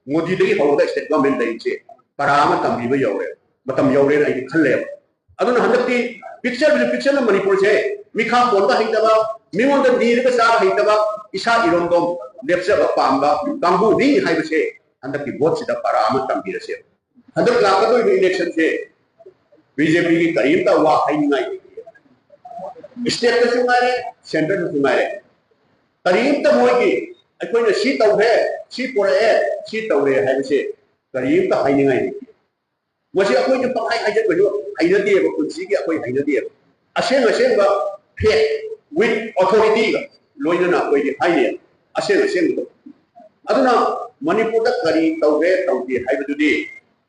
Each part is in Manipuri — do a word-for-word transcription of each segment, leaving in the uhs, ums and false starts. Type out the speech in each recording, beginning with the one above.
ꯃꯣꯗꯤꯗꯒꯤ ꯍꯧꯔꯒ ꯁ꯭ꯇꯦꯠ ꯒꯣꯔꯃꯦꯟ ꯂꯩꯔꯤꯁꯦ ꯄꯔꯥ ꯑꯃ ꯇꯝꯕꯤꯕ ꯌꯧꯔꯦ, ꯃꯇꯝ ꯌꯧꯔꯦꯅ ꯑꯩꯗꯤ ꯈꯜꯂꯦꯕ꯫ ꯑꯗꯨꯅ ꯍꯟꯗꯛꯇꯤ ꯄꯤꯛꯆꯔꯁꯨ ꯄꯤꯛꯆꯔꯅ ꯃꯅꯤꯄꯨꯔꯁꯦ ꯃꯤꯈꯥ ꯄꯣꯟꯕ ꯍꯩꯇꯕ, ꯃꯤꯉꯣꯟꯗ ꯅꯤꯔꯒ ꯆꯥꯕ ꯍꯩꯇꯕ, ꯏꯁꯥ ꯏꯔꯣꯝꯗꯣꯝ ꯂꯦꯞꯆꯕ ꯄꯥꯝꯕ ꯀꯥꯡꯕꯨꯅꯤ ꯍꯥꯏꯕꯁꯦ ꯍꯟꯗꯛꯀꯤ ꯚꯣꯠꯁꯤꯗ ꯄꯔꯥ ꯑꯃ ꯇꯝꯕꯤꯔꯁꯦ꯫ ꯍꯟꯗꯛ ꯂꯥꯛꯀꯗꯧꯔꯤꯕ ꯏꯂꯦꯛꯁꯟꯁꯦ ꯕꯤ ꯖꯦ ꯄꯤꯒꯤ ꯀꯔꯤꯝꯇ ꯋꯥ ꯍꯥꯏꯅꯤꯡꯉꯥꯏ ꯂꯩꯇꯦ꯫ ꯁ꯭ꯇꯦꯠꯇꯁꯨ ꯉꯥꯏꯔꯦ, ꯁꯦꯟꯇꯔꯗꯁꯨ ꯉꯥꯏꯔꯦ, ꯀꯔꯤꯝꯇ ꯃꯣꯏꯒꯤ ꯑꯩꯈꯣꯏꯅ ꯁꯤ ꯇꯧꯈ꯭ꯔꯦ, ꯁꯤ ꯄꯨꯔꯛꯑꯦ, ꯁꯤ ꯇꯧꯔꯦ ꯍꯥꯏꯕꯁꯦ ꯀꯔꯤꯝꯇ ꯍꯥꯏꯅꯤꯡꯉꯥꯏ ꯂꯩꯇꯦ꯫ ꯃꯁꯤ ꯑꯩꯈꯣꯏꯅ ꯄꯪꯍꯥꯏ ꯍꯥꯏꯖꯟꯕꯁꯨ ꯍꯩꯅꯗꯦꯕ, ꯄꯨꯟꯁꯤꯒꯤ ꯑꯩꯈꯣꯏ ꯍꯩꯅꯗꯦꯕ꯫ ꯑꯁꯦꯡ ꯑꯁꯦꯡꯕ fact with authority ꯒ ꯂꯣꯏꯅꯅ ꯑꯩꯈꯣꯏꯗꯤ ꯍꯥꯏꯅꯩ, ꯑꯁꯦꯡ ꯑꯁꯦꯡꯕꯗꯣ꯫ ꯑꯗꯨꯅ ꯃꯅꯤꯄꯨꯔꯗ ꯀꯔꯤ ꯇꯧꯒꯦ ꯇꯧꯗꯦ ꯍꯥꯏꯕꯗꯨꯗꯤ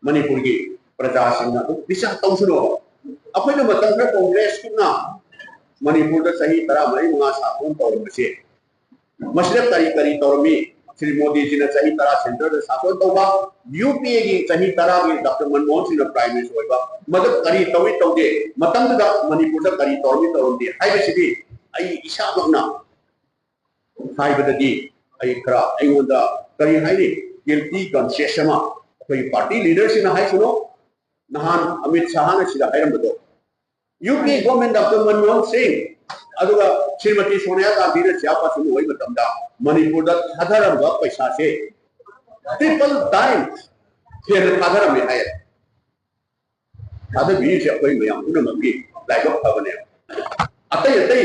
ꯃꯅꯤꯄꯨꯔꯒꯤ ꯄ꯭ꯔꯖꯥꯁꯤꯡꯅ ꯑꯗꯨꯝ ꯕꯤꯆꯥꯔ ꯇꯧꯁꯅꯣ꯫ ꯑꯩꯈꯣꯏꯅ ꯃꯇꯝ ꯈꯔ ꯀꯣꯡꯒ꯭ꯔꯦꯁꯀꯨꯝꯅ ꯃꯅꯤꯄꯨꯔꯗ ꯆꯍꯤ ꯇꯔꯥꯃꯔꯤ ꯃꯉꯥ ꯁꯥꯁꯣꯟ ꯇꯧꯔꯝꯕꯁꯦ, ꯃꯁꯤꯗ ꯀꯔꯤ ꯀꯔꯤ ꯇꯧꯔꯝꯃꯤ? ꯁ꯭ꯔꯤ ꯃꯣꯗꯤꯖꯤꯅ ꯆꯍꯤ ꯇꯔꯥ ꯁꯦꯟꯇꯔꯗ ꯁꯥꯁꯣꯟ ꯇꯧꯕ, ꯌꯨ ꯄꯤ ꯑꯦꯒꯤ ꯆꯍꯤ ꯇꯔꯥꯒꯤ ꯗꯥꯛꯇꯔ ꯃꯟꯃꯣꯍꯟ ꯁꯤꯡꯅ ꯄ꯭ꯔꯥꯏꯝ ꯃꯤꯅꯤꯁꯇꯔ ꯑꯣꯏꯕ, ꯃꯗꯨ ꯀꯔꯤ ꯇꯧꯏ ꯇꯧꯗꯦ, ꯃꯇꯝꯗꯨꯗ ꯃꯅꯤꯄꯨꯔꯗ ꯀꯔꯤ ꯇꯧꯔꯝꯃꯤ ꯇꯧꯔꯝꯗꯦ ꯍꯥꯏꯕꯁꯤꯗꯤ ꯑꯩ ꯏꯁꯥꯃꯛꯅ ꯍꯥꯏꯕꯗꯗꯤ ꯑꯩ ꯈꯔ ꯑꯩꯉꯣꯟꯗ ꯀꯔꯤ ꯍꯥꯏꯅꯤ, ꯒꯤꯜꯇꯤ ꯀꯟꯁꯤꯌꯁ ꯑꯃ ꯑꯩꯈꯣꯏꯒꯤ ꯄꯥꯔꯇꯤ ꯂꯤꯗꯔꯁꯤꯡꯅ ꯍꯥꯏꯁꯅꯨ, ꯅꯍꯥꯟ ꯑꯃꯤꯠ ꯁꯥꯍꯅ ꯁꯤꯗ ꯍꯥꯏꯔꯝꯕꯗꯣ, ꯌꯨ ꯄꯤ ꯒꯣꯔꯃꯦꯟ ꯗꯥꯛꯇꯔ ꯃꯟꯃꯣꯍꯟ ꯁꯤꯡ ꯑꯗꯨꯒ ꯁ꯭ꯔꯤꯃꯇꯤ ꯁꯣꯅꯤꯌꯥ ꯒꯥꯟꯙꯤꯅ ꯆꯤꯌꯥꯔꯄꯔꯁꯟ ꯑꯣꯏꯕ ꯃꯇꯝꯗ ꯃꯅꯤꯄꯨꯔꯗ ꯊꯥꯗꯔꯝꯕ ꯄꯩꯁꯥꯁꯦ ꯇ꯭ꯔꯤꯄꯜ ꯇꯥꯏꯝ ꯍꯦꯟꯅ ꯊꯥꯗꯔꯝꯃꯦ ꯍꯥꯏꯌꯦ꯫ ꯊꯥꯗꯕꯤꯔꯤꯁꯦ ꯑꯩꯈꯣꯏ ꯃꯌꯥꯝ ꯄꯨꯝꯅꯃꯛꯀꯤ ꯂꯥꯏꯕꯛ ꯐꯕꯅꯦ꯫ ꯑꯇꯩ ꯑꯇꯩ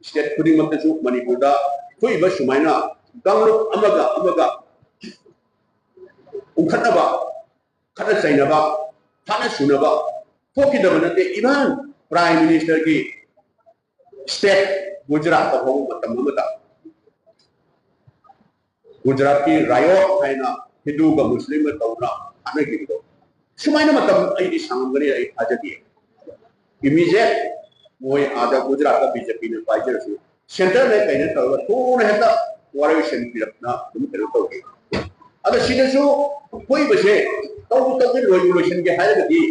ꯁ꯭ꯇꯦꯠ ꯈꯨꯗꯤꯡꯃꯛꯇꯁꯨ ꯃꯅꯤꯄꯨꯔꯗ ꯊꯣꯛꯏꯕ ꯁꯨꯃꯥꯏꯅ ꯀꯥꯡꯂꯨꯞ ꯑꯃꯒ ꯑꯃꯒ ꯎꯪꯈꯠꯅꯕ, ꯈꯠꯅ ꯆꯩꯅꯕ, ꯈꯠꯅ ꯁꯨꯅꯕ ꯊꯣꯛꯈꯤꯗꯕ ꯅꯠꯇꯦ꯫ ꯏꯚꯟ ꯄ꯭ꯔꯥꯏꯝ ꯃꯤꯅꯤꯁꯇꯔꯒꯤ ꯁ꯭ꯇꯦꯠ ꯒꯨꯖꯔꯥꯠꯇ ꯐꯥꯎꯕ ꯃꯇꯝ ꯑꯃꯗ ꯒꯨꯖꯔꯥꯠꯀꯤ ꯔꯥꯌꯣꯠ ꯍꯥꯏꯅ ꯍꯤꯟꯗꯨꯒ ꯃꯨꯁꯂꯤꯝꯒ ꯇꯧꯅ ꯈꯠꯅꯈꯤꯕꯗꯣ, ꯁꯨꯃꯥꯏꯅ ꯃꯇꯝ ꯑꯩꯗꯤ ꯁꯥꯡꯉꯝꯒꯅꯤ ꯑꯩ ꯊꯥꯖꯗꯦ꯫ ꯏꯃꯤꯗꯤꯌꯦꯠ ꯃꯣꯏ ꯑꯥꯗ ꯒꯨꯖꯔꯥꯠꯇ ꯕꯤ ꯖꯦ ꯄꯤꯅ ꯄꯥꯏꯖꯔꯁꯨ, ꯁꯦꯟꯇꯔꯅ ꯀꯩꯅꯣ ꯇꯧꯔꯒ ꯊꯨꯅ ꯍꯦꯛꯇ ꯋꯥꯔꯣꯏꯁꯤꯟ ꯄꯤꯔꯛꯇꯅ ꯑꯗꯨꯝ ꯀꯩꯅꯣ ꯇꯧꯈꯤ꯫ ꯑꯗꯣ ꯁꯤꯗꯁꯨ ꯊꯣꯛꯏꯕꯁꯦ ꯇꯧꯕ ꯇꯧꯗꯦ ꯂꯣꯏꯕꯨ ꯂꯣꯏꯁꯤꯟꯒꯦ ꯍꯥꯏꯔꯒꯗꯤ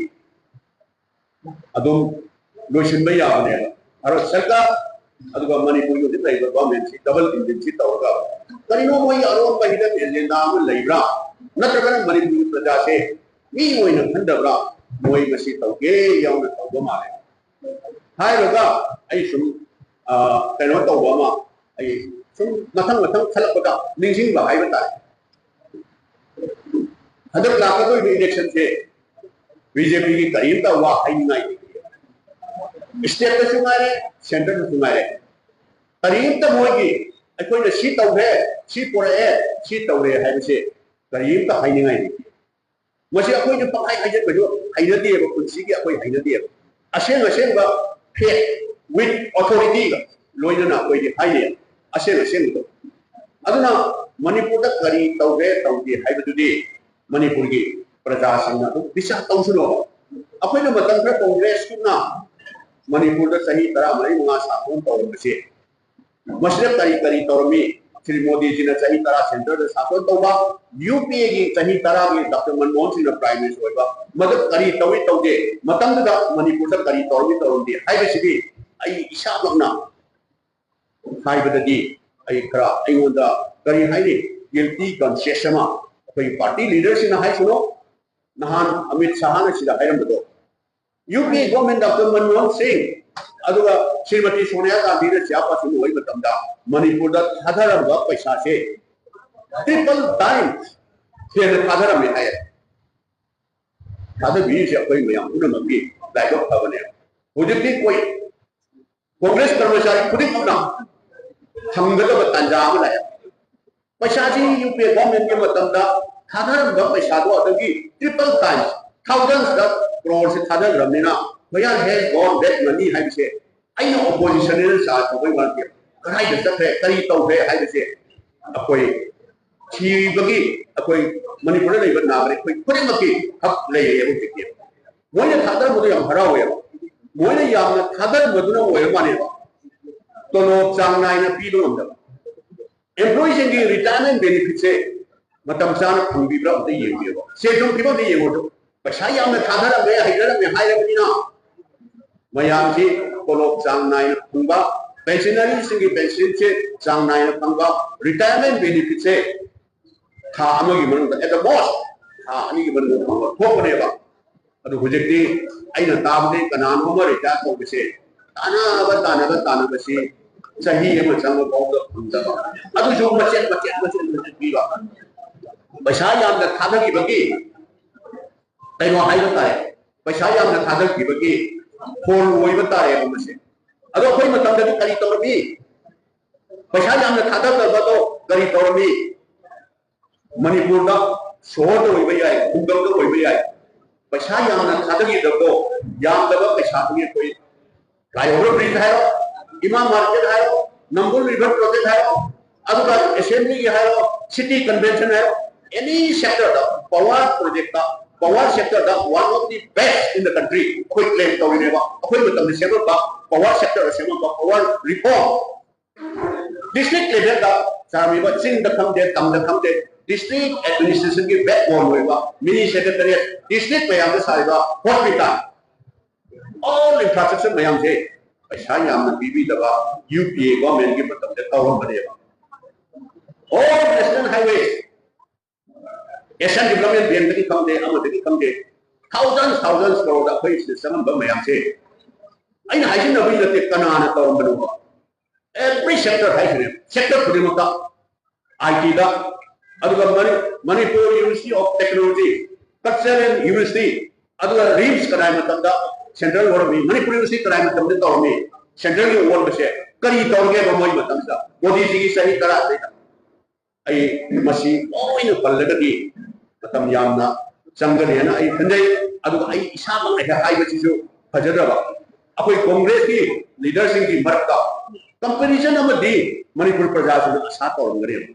ꯑꯗꯨꯝ ꯂꯣꯏꯁꯤꯟꯕ ꯌꯥꯕꯅꯦꯕ꯫ ꯚꯥꯔꯠ ꯁꯔꯀꯥꯔ ꯑꯗꯨꯒ ꯃꯅꯤꯄꯨꯔꯒꯤ ꯍꯧꯖꯤꯛ ꯂꯩꯔꯤꯕ ꯒꯣꯔꯃꯦꯟꯁꯤ ꯗꯕꯜ ꯏꯟꯖꯤꯟꯁꯤ ꯇꯧꯔꯒ ꯀꯔꯤꯅꯣ ꯃꯣꯏꯒꯤ ꯑꯔꯣꯟꯕ ꯍꯤꯗꯟ ꯑꯦꯖꯦꯟꯗꯥ ꯑꯃ ꯂꯩꯕ꯭ꯔꯥ? ꯅꯠꯇ꯭ꯔꯒꯅ ꯃꯅꯤꯄꯨꯔꯒꯤ ꯄ꯭ꯔꯖꯥꯁꯦ ꯃꯤ ꯑꯣꯏꯅ ꯈꯟꯗꯕ꯭ꯔꯥ? ꯃꯣꯏ ꯃꯁꯤ ꯇꯧꯒꯦ ꯌꯥꯎꯅ ꯇꯧꯕ ꯃꯥꯜꯂꯦ꯫ ꯍꯥꯏꯔꯒ ꯑꯩ ꯁꯨꯝ ꯀꯩꯅꯣ ꯇꯧꯕ ꯑꯃ, ꯑꯩ ꯁꯨꯝ ꯃꯊꯪ ꯃꯊꯪ ꯈꯜꯂꯛꯄꯗ ꯅꯤꯡꯁꯤꯡꯕ ꯍꯥꯏꯕ ꯇꯥꯔꯦ꯫ ꯍꯟꯗꯛ ꯂꯥꯛꯀꯗꯧꯔꯤꯕ ꯏꯂꯦꯛꯁꯟꯁꯦ ꯕꯤ ꯖꯦ ꯄꯤꯒꯤ ꯀꯔꯤꯝꯇ ꯋꯥ ꯍꯥꯏꯅꯤꯡꯉꯥꯏ ꯂꯩꯇꯦ꯫ ꯁ꯭ꯇꯦꯠꯇꯁꯨ ꯉꯥꯏꯔꯦ, ꯁꯦꯟꯇꯔꯗꯁꯨ ꯉꯥꯏꯔꯦ, ꯀꯔꯤꯝꯇ ꯃꯣꯏꯒꯤ ꯑꯩꯈꯣꯏꯅ ꯁꯤ ꯇꯧꯔꯦ, ꯁꯤ ꯄꯨꯔꯛꯑꯦ, ꯁꯤ ꯇꯧꯔꯦ ꯍꯥꯏꯕꯁꯦ ꯀꯔꯤꯝꯇ ꯍꯥꯏꯅꯤꯡꯉꯥꯏ ꯂꯩꯇꯦ꯫ ꯃꯁꯤ ꯑꯩꯈꯣꯏꯅ ꯄꯪꯍꯥꯏ ꯍꯥꯏꯖꯟꯕꯁꯨ ꯍꯩꯅꯗꯦꯕ, ꯄꯨꯟꯁꯤꯒꯤ ꯑꯩꯈꯣꯏ ꯍꯩꯅꯗꯦꯕ꯫ ꯑꯁꯦꯡ ꯑꯁꯦꯡꯕ fact with authority ꯒ ꯂꯣꯏꯅꯅ ꯑꯩꯈꯣꯏꯗꯤ ꯍꯥꯏꯅꯩ, ꯑꯁꯦꯡ ꯑꯁꯦꯡꯕꯗꯣ꯫ ꯑꯗꯨꯅ ꯃꯅꯤꯄꯨꯔꯗ ꯀꯔꯤ ꯇꯧꯒꯦ ꯇꯧꯗꯦ ꯍꯥꯏꯕꯗꯨꯗꯤ ꯃꯅꯤꯄꯨꯔꯒꯤ ꯄ꯭ꯔꯖꯥꯁꯤꯡꯅ ꯑꯗꯨꯝ ꯕꯤꯆꯥꯔ ꯇꯧꯁꯅꯣ꯫ ꯑꯩꯈꯣꯏꯅ ꯃꯇꯝ ꯈꯔ ꯀꯣꯡꯒ꯭ꯔꯦꯁꯀꯨꯝꯅ ꯃꯅꯤꯄꯨꯔꯗ ꯆꯍꯤ ꯇꯔꯥ ꯃꯔꯤ ꯃꯉꯥ ꯁꯥꯁꯣꯟ ꯇꯧꯔꯝꯕꯁꯦ, ꯃꯁꯤꯗ ꯀꯔꯤ ꯀꯔꯤ ꯇꯧꯔꯝꯃꯤ? ꯁ꯭ꯔꯤ ꯃꯣꯗꯤꯖꯤꯅ ꯆꯍꯤ ꯇꯔꯥ ꯁꯦꯟꯇꯔꯗ ꯁꯥꯁꯣꯟ ꯇꯧꯕ, ꯌꯨ ꯄꯤ ꯑꯦꯒꯤ ꯆꯍꯤ ꯇꯔꯥꯒꯤ ꯗꯥꯛꯇꯔ ꯃꯟꯃꯣꯍꯟ ꯁꯤꯡꯅ ꯄ꯭ꯔꯥꯏꯝ ꯃꯤꯅꯤꯁꯇꯔ ꯑꯣꯏꯕ, ꯃꯗꯨ ꯀꯔꯤ ꯇꯧꯏ ꯇꯧꯗꯦ, ꯃꯇꯝꯗꯨꯗ ꯃꯅꯤꯄꯨꯔꯗ ꯀꯔꯤ ꯇꯧꯔꯝꯃꯤ ꯇꯧꯔꯝꯗꯦ ꯍꯥꯏꯕꯁꯤꯗꯤ ꯑꯩ ꯏꯁꯥꯃꯛꯅ ꯍꯥꯏꯕꯗꯗꯤ ꯑꯩ ꯈꯔ ꯑꯩꯉꯣꯟꯗ ꯀꯔꯤ ꯍꯥꯏꯅꯤ, ꯒꯤꯜꯇꯤ ꯀꯟꯁꯤꯌꯁ ꯑꯃ ꯑꯩꯈꯣꯏꯒꯤ ꯄꯥꯔꯇꯤ ꯂꯤꯗꯔꯁꯤꯡꯅ ꯍꯥꯏꯁꯅꯨ꯫ ꯅꯍꯥꯟ ꯑꯃꯤꯠ ꯁꯥꯍꯅ ꯁꯤꯗ ꯍꯥꯏꯔꯝꯕꯗꯣ, ꯌꯨ ꯄꯤ ꯑꯦ ꯒꯣꯔꯃꯦꯟ ꯗꯥꯛꯇꯔ ꯃꯟꯃꯣꯍꯟ ꯁꯤꯡ ꯑꯗꯨꯒ ꯁ꯭ꯔꯤꯃꯇꯤ ꯁꯣꯅꯤꯌꯥ ꯒꯥꯟꯙꯤꯅ ꯆꯤꯌꯥꯔꯄꯔꯁꯟ ꯑꯣꯏꯕ ꯃꯇꯝꯗ ꯃꯅꯤꯄꯨꯔꯗ ꯊꯥꯗꯔꯝꯕ ꯄꯩꯁꯥꯁꯦ ꯇ꯭ꯔꯤꯄꯜ ꯇꯥꯏꯝ ꯍꯦꯟꯅ ꯊꯥꯗꯔꯝꯃꯦ ꯍꯥꯏꯌꯦ꯫ ꯊꯥꯗꯕꯤꯔꯤꯁꯦ ꯑꯩꯈꯣꯏ ꯃꯌꯥꯝ ꯄꯨꯝꯅꯃꯛꯀꯤ ꯂꯥꯏꯕꯛ ꯐꯕꯅꯦ꯫ ꯍꯧꯖꯤꯛꯇꯤ ꯑꯩꯈꯣꯏ ꯀꯣꯡꯒ꯭ꯔꯦꯁ ꯀꯔꯃꯆꯥꯔꯤ ꯈꯨꯗꯤꯡꯃꯛꯅ ꯍꯪꯒꯗꯕ ꯇꯥꯟꯖꯥ ꯑꯃ ꯂꯥꯛꯑꯦ꯫ ꯄꯩꯁꯥꯁꯤ ꯌꯨ ꯄꯤ ꯑꯦ ꯒꯣꯔꯃꯦꯟꯒꯤ ꯃꯇꯝꯗ ꯊꯥꯗꯔꯝꯕ ꯄꯩꯁꯥꯗꯣ ꯑꯗꯒꯤ ꯇ꯭ꯔꯤꯄꯜ ꯇꯥꯏꯝꯁ, ꯊꯥꯎꯖꯟꯁꯇ ꯀ꯭ꯔꯣꯔꯁꯦ ꯊꯥꯗꯈ꯭ꯔꯕꯅꯤꯅ, where has gone that money ꯍꯥꯏꯕꯁꯦ ꯑꯩꯅ ꯑꯣꯄꯣꯖꯤꯁꯟꯅꯦꯅ ꯆꯥꯔꯖ ꯇꯧꯕꯩ ꯋꯥ ꯅꯠꯇꯦ꯫ ꯀꯗꯥꯏꯗ ꯆꯠꯈ꯭ꯔꯦ, ꯀꯔꯤ ꯇꯧꯈ꯭ꯔꯦ ꯍꯥꯏꯕꯁꯦ ꯑꯩꯈꯣꯏ ꯊꯤꯕꯒꯤ, ꯑꯩꯈꯣꯏ ꯃꯅꯤꯄꯨꯔꯗ ꯂꯩꯕ ꯅꯥꯒꯔꯤꯛ ꯑꯩꯈꯣꯏ ꯈꯨꯗꯤꯡꯃꯛꯀꯤ ꯍꯛ ꯂꯩꯔꯦꯕ ꯍꯧꯖꯤꯛꯇꯤ꯫ ꯃꯣꯏꯅ ꯊꯥꯗꯔꯝꯕꯗꯣ ꯌꯥꯝ ꯍꯔꯥꯎꯋꯦꯕ꯫ ꯃꯣꯏꯅ ꯌꯥꯝꯅ ꯊꯥꯗꯔꯝꯕꯗꯨꯅ ꯑꯣꯏꯔ ꯃꯥꯜꯂꯦꯕ ꯇꯣꯂꯣꯞ ꯆꯥꯡ ꯅꯥꯏꯅ ꯄꯤꯕ ꯉꯝꯗꯕ꯫ ꯑꯦꯝꯄ꯭ꯂꯣꯌꯤꯁꯤꯡꯒꯤ ꯔꯤꯇꯥꯌꯔꯃꯦꯟ ꯕꯦꯅꯤꯐꯤꯠꯁꯦ ꯃꯇꯝ ꯆꯥꯅ ꯐꯪꯕꯤꯕ꯭ꯔꯥ ꯑꯝꯇ ꯌꯦꯡꯕꯤꯌꯨꯕ꯫ ꯁꯦꯟ ꯊꯨꯝ ꯐꯤꯕꯝꯗ ꯌꯦꯡꯉꯨꯗꯣ꯫ ꯄꯩꯁꯥ ꯌꯥꯝꯅ ꯊꯥꯗꯔꯝꯃꯦ, ꯍꯩꯖꯔꯝꯃꯦ ꯍꯥꯏꯔꯕꯅꯤꯅ ꯃꯌꯥꯝꯁꯤ ꯇꯣꯂꯣꯞ ꯆꯥꯡ ꯅꯥꯏꯅ ꯐꯪꯕ, ꯄꯦꯟꯁꯤꯅꯔꯤꯁꯤꯡꯒꯤ ꯄꯦꯟꯁꯤꯟꯁꯦ ꯆꯥꯡ ꯅꯥꯏꯅ ꯐꯪꯕ, ꯔꯤꯇꯥꯌꯔꯃꯦꯟ ꯕꯦꯅꯤꯐꯤꯠꯁꯦ ꯊꯥ ꯑꯃꯒꯤ ꯃꯅꯨꯡꯗ, at the most ꯊꯥ ꯑꯅꯤꯒꯤ ꯃꯅꯨꯡꯗ ꯐꯪꯕ ꯊꯣꯛꯄꯅꯦꯕ꯫ ꯑꯗꯨ ꯍꯧꯖꯤꯛꯇꯤ ꯑꯩꯅ ꯇꯥꯕꯗꯤ ꯀꯅꯥꯅꯣ ꯑꯃ ꯔꯤꯇꯥꯌꯔ ꯇꯧꯕꯁꯦ ꯇꯥꯟꯅꯕ, ꯇꯥꯟꯅꯕ, ꯇꯥꯟꯅꯕꯁꯤ ꯆꯍꯤ ꯑꯃ ꯆꯪꯕ ꯐꯥꯎꯗ ꯐꯪꯗꯕ, ꯑꯗꯨꯁꯨ ꯃꯆꯦꯠ ꯃꯆꯦꯠ ꯃꯆꯦꯠ ꯃꯆꯦꯠ ꯄꯤꯕ꯫ ꯄꯩꯁꯥ ꯌꯥꯝꯅ ꯊꯥꯗꯈꯤꯕꯒꯤ ꯀꯩꯅꯣ ꯍꯥꯏꯕ ꯇꯥꯔꯦ, ꯄꯩꯁꯥ ꯌꯥꯝꯅ ꯊꯥꯗꯈꯤꯕꯒꯤ ꯐꯣꯜ ꯑꯣꯏꯕ ꯇꯥꯔꯦꯕ ꯃꯁꯦ꯫ ꯑꯗꯣ ꯑꯩꯈꯣꯏ ꯃꯇꯝꯗꯗꯤ ꯀꯔꯤ ꯇꯧꯔꯝꯃꯤ? ꯄꯩꯁꯥ ꯌꯥꯝꯅ ꯊꯥꯗꯗꯕꯗꯣ ꯀꯔꯤ ꯇꯧꯔꯝꯃꯤ? ꯃꯅꯤꯄꯨꯔꯗ ꯁꯣꯍꯣꯔꯗ ꯑꯣꯏꯕ ꯌꯥꯏ, ꯈꯨꯡꯒꯪꯗ ꯑꯣꯏꯕ ꯌꯥꯏ, ꯄꯩꯁꯥ ꯌꯥꯝꯅ ꯊꯥꯗꯈꯤꯗꯕꯗꯣ, ꯌꯥꯝꯗꯕ ꯄꯩꯁꯥꯗꯨꯒꯤ ꯑꯩꯈꯣꯏ flyover bridge ꯍꯥꯏꯔꯣ, ꯏꯃꯥ ꯃꯥꯔꯀꯦꯠ ꯍꯥꯏꯔꯣ, ꯅꯝꯕꯨꯜ ꯔꯤꯚꯔ ꯄ꯭ꯔꯣꯖꯦꯛ ꯍꯥꯏꯔꯣ, ꯑꯗꯨꯒ ꯑꯦꯁꯦꯝꯕ꯭ꯂꯤꯒꯤ ꯍꯥꯏꯔꯣ, ꯁꯤꯇꯤ ꯀꯟꯚꯦꯟꯁꯟ ꯍꯥꯏꯔꯣ, ꯑꯦꯅꯤ ꯁꯦꯛꯇꯔꯗ ꯄꯋꯥꯔ ꯄ꯭ꯔꯣꯖꯦꯛꯇ, ꯄꯋꯥꯔ ꯁꯦꯛꯇꯔꯗ one of the best in the country ꯑꯩꯈꯣꯏ ꯀ꯭ꯂꯦꯝ ꯇꯧꯔꯤꯅꯦꯕ꯫ ꯑꯩꯈꯣꯏ ꯃꯇꯝꯗ ꯁꯦꯝꯃꯛꯄ ꯄꯋꯥꯔ ꯁꯦꯛꯇꯔꯗ ꯁꯦꯝꯃꯛꯄ ꯄꯋꯥꯔ ꯔꯤꯐꯣꯔꯝ, ꯗꯤꯁꯇ꯭ꯔꯤꯛ ꯂꯦꯚꯦꯜꯗ ꯁꯥꯔꯝꯃꯤꯕ, ꯆꯤꯡꯗ ꯈꯪꯗꯦ, ꯇꯝꯗ ꯈꯪꯗꯦ, ꯗꯤꯁꯇ꯭ꯔꯤꯛ ꯑꯦꯗꯃꯤꯅꯤꯁꯇ꯭ꯔꯦꯁꯟꯒꯤ ꯕꯦꯛꯕꯣꯟ ꯑꯣꯏꯕ ꯃꯤꯅꯤ ꯁꯦꯀ꯭ꯔꯦꯇꯔꯤꯌꯦꯠ, ꯗꯤꯁꯇ꯭ꯔꯤꯛ ꯃꯌꯥꯝꯗ ꯁꯥꯔꯤꯕ ꯍꯣꯁꯄꯤꯇꯥꯜ, ꯑꯣꯜ ꯏꯟꯐ꯭ꯔꯥꯁ꯭ꯇ꯭ꯔꯛꯆꯔ ꯃꯌꯥꯝꯁꯦ ꯄꯩꯁꯥ ꯌꯥꯝꯅ ꯄꯤꯕꯤꯗꯕ ꯌꯨ ꯄꯤ ꯑꯦ ꯒꯣꯔꯃꯦꯟꯒꯤ ꯃꯇꯝꯗ ꯇꯧꯔꯝꯕꯅꯦꯕ꯫ All national highway, Asian development ꯕꯦꯡꯗꯒꯤ ꯈꯪꯗꯦ, ꯑꯃꯗꯒꯤ ꯈꯪꯗꯦ, ꯊꯥꯎꯖꯟ ꯊꯥꯎꯖꯟ ꯀ꯭ꯔꯣꯔꯗ ꯑꯩꯈꯣꯏ ꯁꯤꯗ ꯆꯪꯉꯝꯕ ꯃꯌꯥꯝꯁꯦ ꯑꯩꯅ ꯍꯥꯏꯖꯤꯟꯅꯕꯒꯤ ꯅꯠꯇꯦ, ꯀꯅꯥꯅ ꯇꯧꯔꯝꯕꯅꯣꯕ? ꯑꯦꯚ꯭ꯔꯤ ꯁꯦꯛꯇꯔ ꯍꯥꯏꯁꯤꯅꯦ, ꯁꯦꯛꯇꯔ ꯈꯨꯗꯤꯡꯃꯛꯇ, ꯑꯥꯏ ꯇꯤꯗ, ꯑꯗꯨꯒ ꯃꯅꯤ-, Manipur university of technology, cultural university, ꯑꯗꯨꯒ ꯔꯤꯝꯁ ꯀꯗꯥꯏ ꯃꯇꯝꯗ ꯁꯦꯟꯇ꯭ꯔꯦꯜ ꯑꯣꯏꯔꯝꯃꯤ, ꯃꯅꯤꯄꯨꯔ ꯌꯨꯅꯤꯚꯔꯁꯤꯇꯤ ꯀꯗꯥꯏ ꯃꯇꯝꯗ ꯇꯧꯔꯝꯃꯤ? ꯁꯦꯟꯇ꯭ꯔꯦꯜꯒꯤ ꯑꯣꯟꯕꯁꯦ ꯀꯔꯤ ꯇꯧꯔꯒꯦꯕ ꯃꯣꯏ ꯃꯇꯝꯗ? ꯃꯣꯗꯤꯖꯤꯒꯤ ꯆꯍꯤ ꯇꯔꯥꯗꯩꯗ ꯑꯩ ꯃꯁꯤ ꯂꯣꯏꯅ ꯄꯜꯂꯒꯗꯤ ꯃꯇꯝ ꯌꯥꯝꯅ ꯆꯪꯒꯅꯦꯅ ꯑꯩ ꯈꯟꯖꯩ꯫ ꯑꯗꯨꯒ ꯑꯩ ꯏꯁꯥꯃꯛꯅ ꯍꯦꯛ ꯍꯥꯏꯕꯁꯤꯁꯨ ꯐꯖꯗꯕ, ꯑꯩꯈꯣꯏ ꯀꯣꯡꯒ꯭ꯔꯦꯁꯀꯤ ꯂꯤꯗꯔꯁꯤꯡꯒꯤ ꯃꯔꯛꯇ ꯀꯝꯄꯦꯔꯤꯖꯟ ꯑꯃꯗꯤ ꯃꯅꯤꯄꯨꯔ ꯄ꯭ꯔꯖꯥꯁꯤꯡꯅ ꯑꯁꯥ ꯇꯧꯔꯝꯒꯅꯦꯕ,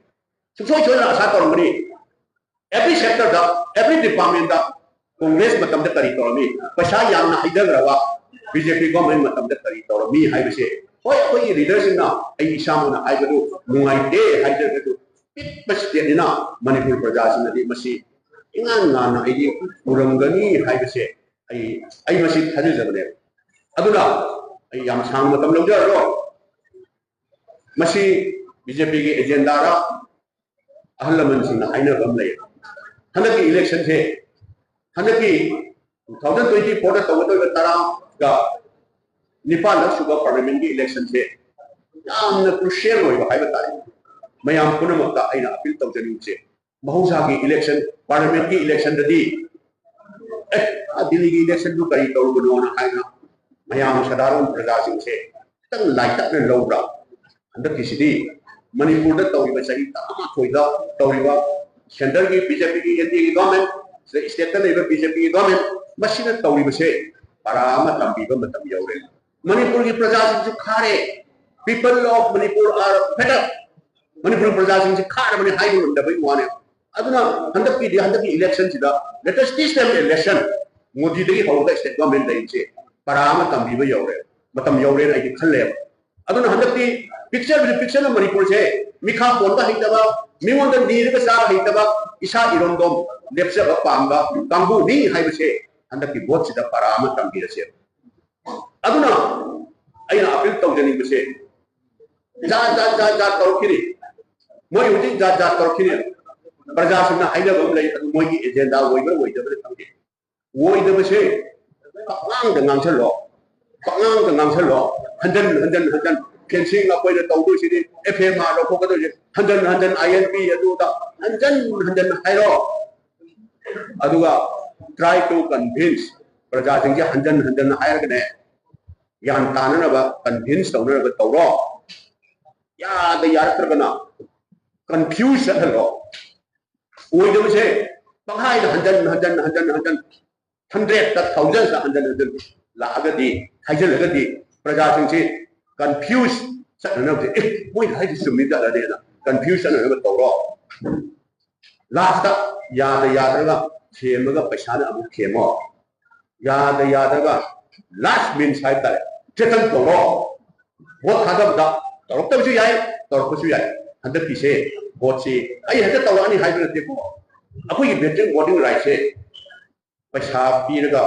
ꯁꯨꯡꯁꯣꯏ ꯁꯣꯏꯗꯅ ꯑꯁꯥ ꯇꯧꯔꯝꯒꯅꯤ꯫ ꯑꯦꯚ꯭ꯔꯤ ꯁꯦꯛꯇꯔꯗ, ꯑꯦꯚ꯭ꯔꯤ ꯗꯤꯄꯥꯔꯠꯃꯦꯟꯗ ꯀꯣꯡꯒ꯭ꯔꯦꯁ ꯃꯇꯝꯗ ꯀꯔꯤ ꯇꯧꯔꯝꯃꯤ, ꯄꯩꯁꯥ ꯌꯥꯝꯅ ꯍꯩꯊꯈ꯭ꯔꯕ ꯕꯤ ꯖꯦ ꯄꯤ ꯒꯣꯔꯃꯦꯟ ꯃꯇꯝꯗ ꯀꯔꯤ ꯇꯧꯔꯝꯃꯤ ꯍꯥꯏꯕꯁꯦ, ꯍꯣꯏ, ꯑꯩꯈꯣꯏꯒꯤ ꯂꯤꯗꯔꯁꯤꯡꯅ ꯑꯩ ꯏꯁꯥꯃꯛꯅ ꯍꯥꯏꯕꯗꯨ ꯅꯨꯡꯉꯥꯏꯇꯦ ꯍꯥꯏꯖꯔꯒꯁꯨ, ꯄꯤꯛꯄ ꯁ꯭ꯇꯦꯠꯅꯤꯅ ꯃꯅꯤꯄꯨꯔ ꯄ꯭ꯔꯖꯥꯁꯤꯡꯅꯗꯤ ꯃꯁꯤ ꯏꯉꯥꯟ ꯉꯥꯟꯅ ꯑꯩꯗꯤ ꯎꯔꯝꯒꯅꯤ ꯍꯥꯏꯕꯁꯦ ꯑꯩ, ꯑꯩ ꯃꯁꯤ ꯊꯥꯖꯖꯕꯅꯦꯕ꯫ ꯑꯗꯨꯅ ꯑꯩ ꯌꯥꯝ ꯁꯥꯡꯅ ꯃꯇꯝ ꯂꯧꯖꯔꯔꯣꯏ꯫ ꯃꯁꯤ ꯕꯤ ꯖꯦ ꯄꯤꯒꯤ ꯑꯦꯖꯦꯟꯗꯥꯔ ꯑꯍꯜ ꯂꯃꯟꯁꯤꯡꯅ ꯍꯥꯏꯅꯕ ꯑꯃ ꯂꯩ꯫ ꯍꯟꯗꯛꯀꯤ ꯏꯂꯦꯛꯁꯟꯁꯦ, ꯍꯟꯗꯛꯀꯤ ꯇꯨ ꯊꯥꯎꯖꯟ ꯇ꯭ꯋꯦꯟꯇꯤ ꯐꯣꯔꯗ ꯇꯧꯒꯗꯧꯔꯤꯕ ꯇꯔꯥꯒ ꯅꯤꯄꯥꯜꯂꯛ ꯁꯨꯕ ꯄꯥꯔꯂꯤꯌꯥꯃꯦꯟꯒꯤ ꯏꯂꯦꯛꯁꯟꯁꯦ ꯌꯥꯝꯅ ꯀ꯭ꯔꯨꯁꯤꯌꯦꯜ ꯑꯣꯏꯕ ꯍꯥꯏꯕ ꯇꯥꯔꯦ꯫ ꯃꯌꯥꯝ ꯄꯨꯝꯅꯃꯛꯇ ꯑꯩꯅ ꯑꯄꯤꯜ ꯇꯧꯖꯅꯤꯡꯕꯁꯦ, ꯃꯍꯧꯁꯥꯒꯤ ꯏꯂꯦꯛꯁꯟ, ꯄꯥꯔꯂꯤꯌꯥꯃꯦꯟꯒꯤ ꯏꯂꯦꯛꯁꯟꯗꯗꯤ ꯑꯦ, ꯑꯥ ꯗꯤꯜꯂꯤꯒꯤ ꯏꯂꯦꯛꯁꯟꯗꯨ ꯀꯔꯤ ꯇꯧꯔꯨꯕꯅꯣꯅ ꯍꯥꯏꯅ ꯃꯌꯥꯝ ꯁꯥꯙꯥꯔꯟ ꯄ꯭ꯔꯖꯥꯁꯤꯡꯁꯦ ꯈꯤꯇꯪ ꯂꯥꯏꯇꯛꯅ ꯂꯧꯕ꯭ꯔꯥ? ꯍꯟꯗꯛꯀꯤꯁꯤꯗꯤ ꯃꯅꯤꯄꯨꯔꯗ ꯇꯧꯔꯤꯕ ꯆꯍꯤ ꯇꯔꯥꯃꯥꯊꯣꯏꯗ ꯇꯧꯔꯤꯕ ꯁꯦꯟꯇꯔꯒꯤ ꯕꯤ ꯖꯦ ꯄꯤꯒꯤ ꯑꯦꯟ ꯗꯤ ꯑꯦꯒꯤ ꯒꯚꯔꯟꯃꯦꯟ, ꯁꯤꯗ ꯁ꯭ꯇꯦꯠꯇ ꯂꯩꯕ ꯕꯤ ꯖꯦ ꯄꯤꯒꯤ ꯒꯚꯔꯟꯃꯦꯟ, ꯃꯁꯤꯅ ꯇꯧꯔꯤꯕꯁꯦ ꯄꯔꯥ ꯑꯃ ꯇꯝꯕꯤꯕ ꯃꯇꯝ ꯌꯧꯔꯦ꯫ ꯃꯅꯤꯄꯨꯔꯒꯤ ꯄ꯭ꯔꯖꯥꯁꯤꯡꯁꯨ ꯈꯥꯔꯦ꯫ People of Manipur are fed up. Manipur ꯄ꯭ꯔꯖꯥꯁꯤꯡꯁꯤ ꯈꯥꯔꯕꯅꯤ ꯍꯥꯏꯕ ꯉꯝꯗꯕꯒꯤ ꯋꯥꯅꯦ꯫ ꯑꯗꯨꯅ ꯍꯟꯗꯛꯀꯤꯗꯤ, ꯍꯟꯗꯛꯀꯤ ꯏꯂꯦꯛꯁꯟꯁꯤꯗ, let us teach them a lesson. ꯃꯣꯗꯤꯗꯒꯤ ꯍꯧꯔꯒ ꯁ꯭ꯇꯦꯠ ꯒꯚꯔꯟꯃꯦꯟ ꯂꯩꯔꯤꯁꯦ ꯄꯔꯥ ꯑꯃ ꯇꯝꯕꯤꯕ ꯌꯧꯔꯦ, ꯃꯇꯝ ꯌꯧꯔꯦꯅ ꯑꯩꯗꯤ ꯈꯜꯂꯦꯕ꯫ ꯑꯗꯨꯅ ꯍꯟꯗꯛꯇꯤ ꯄꯤꯛꯆꯔꯕꯗꯤ ꯄꯤꯛꯆꯔꯕ ꯃꯅꯤꯄꯨꯔꯁꯦ ꯃꯤꯈꯥ ꯄꯣꯟꯕ ꯍꯩꯇꯕ, ꯃꯤꯉꯣꯟꯗ ꯅꯤꯔꯒ ꯆꯥꯕ ꯍꯩꯇꯕ, ꯏꯁꯥ ꯏꯔꯣꯝꯗꯣꯝ ꯂꯦꯞꯆꯕ ꯄꯥꯝꯕ ꯀꯥꯡꯕꯨꯅꯤ ꯍꯥꯏꯕꯁꯦ ꯍꯟꯗꯛꯀꯤ ꯚꯣꯠꯁꯤꯗ ꯄꯔꯥ ꯑꯃ ꯇꯝꯕꯤꯔꯁꯦ꯫ ꯑꯗꯨꯅ ꯑꯩꯅ ꯑꯄꯤꯜ ꯇꯧꯖꯅꯤꯡꯕꯁꯦ, ꯖꯥꯠ ꯖꯥꯠ ꯖꯥꯠ ꯖꯥꯠ ꯇꯧꯔꯛꯈꯤꯅꯤ꯫ ꯃꯣꯏ ꯍꯧꯖꯤꯛ ꯖꯥꯠ ꯖꯥꯠ ꯇꯧꯔꯛꯈꯤꯅꯤ꯫ ꯄ꯭ꯔꯖꯥꯁꯤꯡꯅ ꯍꯥꯏꯅꯕ ꯑꯃ ꯂꯩ, ꯑꯗꯨ ꯃꯣꯏꯒꯤ ꯑꯦꯖꯦꯟꯗꯥ ꯑꯣꯏꯕ꯭ꯔꯥ ꯑꯣꯏꯗꯕ꯭ꯔꯥ ꯈꯪꯗꯦ꯫ ꯑꯣꯏꯗꯕꯁꯦ ꯄꯛꯉꯥꯡꯗ ꯉꯥꯡꯁꯜꯂꯣ, ꯄꯛꯉꯥꯡꯗ ꯉꯥꯡꯁꯜꯂꯣ, ꯍꯟꯖꯟ ꯍꯟꯖꯟ ꯍꯟꯖꯟ꯫ ꯐꯦꯟꯁꯤꯡ ꯑꯩꯈꯣꯏꯅ ꯇꯧꯗꯣꯏꯁꯤꯗꯤ, ꯑꯦꯐ ꯑꯦꯝ ꯑꯥꯔ ꯂꯧꯊꯣꯛꯀꯗꯣꯏꯁꯦ, ꯍꯟꯖꯟ ꯍꯟꯖꯟ ꯑꯥꯏ ꯑꯦꯟ ꯄꯤ ꯑꯗꯨꯗ ꯍꯟꯖꯟ ꯍꯟꯖꯟ ꯍꯥꯏꯔꯣ꯫ ꯑꯗꯨꯒ try to convince, ꯄ꯭ꯔꯖꯥꯁꯤꯡꯁꯦ ꯍꯟꯖꯟ ꯍꯟꯖꯟ ꯍꯥꯏꯔꯒꯅꯦ, ꯒ꯭ꯌꯥꯟ ꯇꯥꯅꯅꯕ, ꯀꯟꯚꯤꯟꯁ ꯇꯧꯅꯅꯕ ꯇꯧꯔꯣ꯫ ꯌꯥꯗ ꯌꯥꯔꯛꯇ꯭ꯔꯒꯅ ꯀꯟꯐ꯭ꯌꯨꯁ ꯆꯠꯍꯜꯂꯣ꯫ ꯑꯣꯏꯗꯕꯁꯦ ꯄꯪꯍꯥꯏꯗ ꯍꯟꯖꯟ ꯍꯟꯖꯟ ꯍꯟꯖꯟ ꯍꯟꯖꯟ, ꯍꯟꯗ꯭ꯔꯦꯠꯇ, ꯊꯥꯎꯖꯟꯗ ꯍꯟꯖꯟ ꯍꯟꯖꯟ ꯂꯥꯛꯑꯒꯗꯤ, ꯍꯥꯏꯖꯤꯜꯂꯒꯗꯤ, ꯄ꯭ꯔꯖꯥꯁꯤꯡꯁꯤ ꯀꯟꯐ꯭ꯌꯨꯁ ꯆꯠꯅꯅꯕꯁꯦ, "ꯑꯦ, ꯃꯣꯏꯅ ꯍꯥꯏꯁꯤ ꯆꯨꯝꯃꯤ ꯖꯥꯠꯂꯅꯦꯅ" ꯀꯟꯐ꯭ꯌꯨꯁ ꯆꯠꯅꯅꯕ ꯇꯧꯔꯣ꯫ ꯂꯥꯁꯇ ꯌꯥꯗ ꯌꯥꯗ꯭ꯔꯒ ꯊꯦꯝꯃꯒ ꯄꯩꯁꯥꯅ ꯑꯃꯨꯛ ꯊꯦꯝꯃꯣ꯫ ꯌꯥꯗ ꯌꯥꯗ꯭ꯔꯒ ꯂꯥꯁ ꯃꯤꯟꯁ ꯍꯥꯏꯕ ꯇꯥꯔꯦ, ꯊ꯭ꯔꯦꯇꯟ ꯇꯧꯔꯣ꯫ ꯚꯣꯠ ꯊꯥꯗꯕꯗ ꯇꯧꯔꯛꯇꯕꯁꯨ ꯌꯥꯏ, ꯇꯧꯔꯛꯄꯁꯨ ꯌꯥꯏ꯫ ꯍꯟꯗꯛꯀꯤꯁꯦ ꯚꯣꯠꯁꯤ ꯑꯩ ꯍꯦꯛꯇ ꯇꯧꯔꯛꯑꯅꯤ ꯍꯥꯏꯕ ꯅꯠꯇꯦꯀꯣ꯫ ꯑꯩꯈꯣꯏꯒꯤ ꯚꯦꯇ꯭ꯔꯦꯟ ꯚꯣꯇꯤꯡ ꯔꯥꯏꯠꯁꯦ ꯄꯩꯁꯥ ꯄꯤꯔꯒ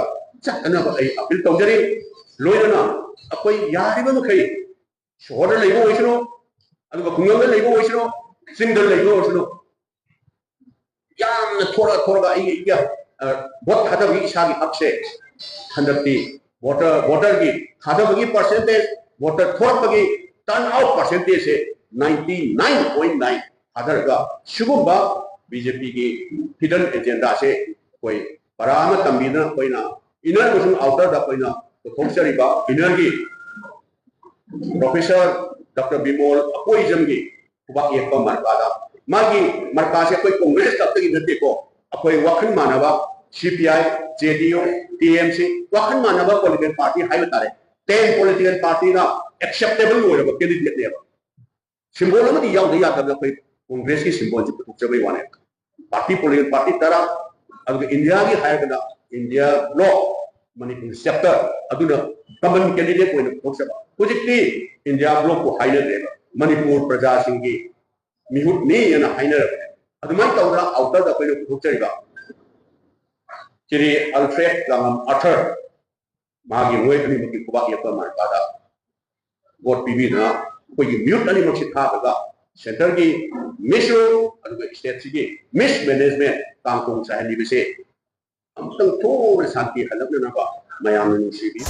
ꯆꯠꯅꯅꯕ ꯑꯩ ꯑꯄꯤꯜ ꯇꯧꯖꯔꯤ꯫ ꯂꯣꯏꯅꯅ ꯑꯩꯈꯣꯏ ꯌꯥꯔꯤꯕ ꯃꯈꯩ ꯁꯣꯍꯣꯔꯗ ꯂꯩꯕ ꯑꯣꯏꯁꯅꯨ, ꯑꯗꯨꯒ ꯈꯨꯡꯒꯪꯗ ꯂꯩꯕ ꯑꯣꯏꯁꯅꯨ, ꯆꯤꯡꯗ ꯂꯩꯕ ꯑꯣꯏꯁꯅꯨ, ꯌꯥꯝꯅ ꯊꯣꯔꯛ ꯊꯣꯔꯛꯑꯒ ꯑꯩꯒꯤ ꯑꯩꯒꯤ ꯚꯣꯠ ꯊꯥꯗꯕꯒꯤ ꯏꯁꯥꯒꯤ ꯍꯛꯁꯦ ꯍꯟꯗꯛꯇꯤ ꯚꯣꯇꯔ ꯚꯣꯇꯔꯒꯤ ꯊꯥꯗꯕꯒꯤ ꯄꯥꯔꯁꯦꯟꯇꯦꯖ, ꯚꯣꯇꯔ ꯊꯣꯔꯛꯄꯒꯤ ꯇꯔꯟ ꯑꯥꯎꯠ ꯄꯥꯔꯁꯦꯟꯇꯦꯖꯁꯦ ꯅꯥꯏꯟꯇꯤ ꯅꯥꯏꯟ ꯄꯣꯏꯟ ꯅꯥꯏꯟ ꯊꯥꯗꯔꯒ ꯁꯤꯒꯨꯝꯕ ꯕꯤ ꯖꯦ ꯄꯤꯒꯤ ꯍꯤꯗꯟ ꯑꯦꯖꯦꯟꯗꯥꯁꯦ ꯑꯩꯈꯣꯏ ꯄꯔꯥ ꯑꯃ ꯇꯝꯕꯤꯗꯅ ꯑꯩꯈꯣꯏꯅ ꯏꯟꯅꯔ ꯑꯃꯁꯨꯡ ꯑꯥꯎꯇꯔꯗ ꯑꯩꯈꯣꯏꯅ ꯄꯨꯊꯣꯛꯆꯔꯤꯕ ꯏꯟꯅꯔꯒꯤ ꯄ꯭ꯔꯣꯐꯦꯁꯔ ꯗꯣꯛꯇꯔ ꯕꯤꯃꯣꯜ ꯑꯀꯣꯏꯖꯝꯒꯤ ꯈꯨꯕꯥꯛ ꯌꯦꯛꯄ ꯃꯔꯀꯥꯗ, ꯃꯥꯒꯤ ꯃꯔꯀꯥꯁꯦ ꯑꯩꯈꯣꯏ ꯀꯣꯡꯒ꯭ꯔꯦꯁ ꯈꯛꯇꯒꯤ ꯅꯠꯇꯦꯀꯣ, ꯑꯩꯈꯣꯏ ꯋꯥꯈꯜ ꯃꯥꯟꯅꯕ C P I, J D U, T M C, ꯋꯥꯈꯜ ꯃꯥꯟꯅꯕ ꯄꯣꯂꯤꯇꯤꯀꯦꯜ ꯄꯥꯔꯇꯤ ꯍꯥꯏꯕ ꯇꯥꯔꯦ, ꯇꯦꯟ ꯄꯣꯂꯤꯇꯤꯀꯦꯜ ꯄꯥꯔꯇꯤꯅ ꯑꯦꯛꯁꯦꯞꯇꯦꯕꯜ ꯑꯣꯏꯔꯕ ꯀꯦꯟꯗꯤꯗꯦꯠꯅꯦꯕ꯫ ꯁꯤꯝꯕꯣꯜ ꯑꯃꯗꯤ ꯌꯥꯎꯗ ꯌꯥꯗꯕꯅ ꯑꯩꯈꯣꯏ ꯀꯣꯡꯒ꯭ꯔꯦꯁꯀꯤ ꯁꯤꯝꯕꯣꯜꯁꯤ ꯄꯨꯊꯣꯛꯆꯕꯩ ꯋꯥꯅꯦ꯫ ꯄꯥꯔꯇꯤ ꯄꯣꯂꯤꯇꯤꯀꯦꯜ ꯄꯥꯔꯇꯤ ꯇꯔꯥ, ꯑꯗꯨꯒ ꯏꯟꯗꯤꯌꯥꯒꯤ ꯍꯥꯏꯔꯒꯅ ꯏꯟꯗꯤꯌꯥ ꯕ꯭ꯂꯣꯛ, ꯃꯅꯤꯄꯨꯔ ꯆꯦꯞꯇꯔ ꯑꯗꯨꯅ ꯀꯃꯟ ꯀꯦꯟꯗꯤꯗꯦꯠ ꯑꯣꯏꯅ ꯄꯨꯊꯣꯛꯆꯕ꯫ ꯍꯧꯖꯤꯛꯇꯤ ꯏꯟꯗꯤꯌꯥ ꯕ꯭ꯂꯣꯛꯄꯨ ꯍꯥꯏꯅꯗ꯭ꯔꯦꯕ, ꯃꯅꯤꯄꯨꯔ ꯄ꯭ꯔꯖꯥꯁꯤꯡꯒꯤ ꯃꯤꯍꯨꯠꯅꯤ ꯍꯥꯏꯅ ꯍꯥꯏꯅꯔꯕꯅꯦ꯫ ꯑꯗꯨꯃꯥꯏꯅ ꯇꯧꯗꯅ ꯑꯥꯎꯇꯔꯗ ꯑꯩꯈꯣꯏꯅ ꯄꯨꯊꯣꯛꯆꯔꯤꯕ ꯁ꯭ꯔꯤ ꯑꯜꯐ꯭ꯔꯦꯗ ꯂꯥꯡꯉꯝ ꯑꯥꯔꯊꯔ, ꯃꯥꯒꯤ ꯃꯣꯏ ꯑꯅꯤꯃꯛꯀꯤ ꯈꯨꯕꯥꯛ ꯌꯦꯛꯄ ꯃꯥꯏꯄꯥꯗ ꯚꯣꯠ ꯄꯤꯕꯤꯗꯨꯅ ꯑꯩꯈꯣꯏꯒꯤ ꯃꯤꯍꯨꯠ ꯑꯅꯤꯃꯛꯁꯤ ꯊꯥꯗ꯭ꯔꯒ ꯁꯦꯟꯇꯔꯒꯤ ꯃꯤꯁ ꯔꯨꯜ ꯑꯗꯨꯒ ꯁ꯭ꯇꯦꯠꯁꯤꯒꯤ ꯃꯤꯁ ꯃꯦꯅꯦꯖꯃꯦꯟ ꯀꯥꯡꯈꯣꯡ ꯆꯥꯏꯍꯜꯂꯤꯕꯁꯦ ꯑꯃꯨꯛꯇꯪ ꯊꯨꯅ ꯁꯥꯟꯇꯤ ꯍꯜꯂꯛꯅꯅꯕ ꯃꯌꯥꯝꯅ ꯅꯨꯡꯁꯤꯕꯤ꯫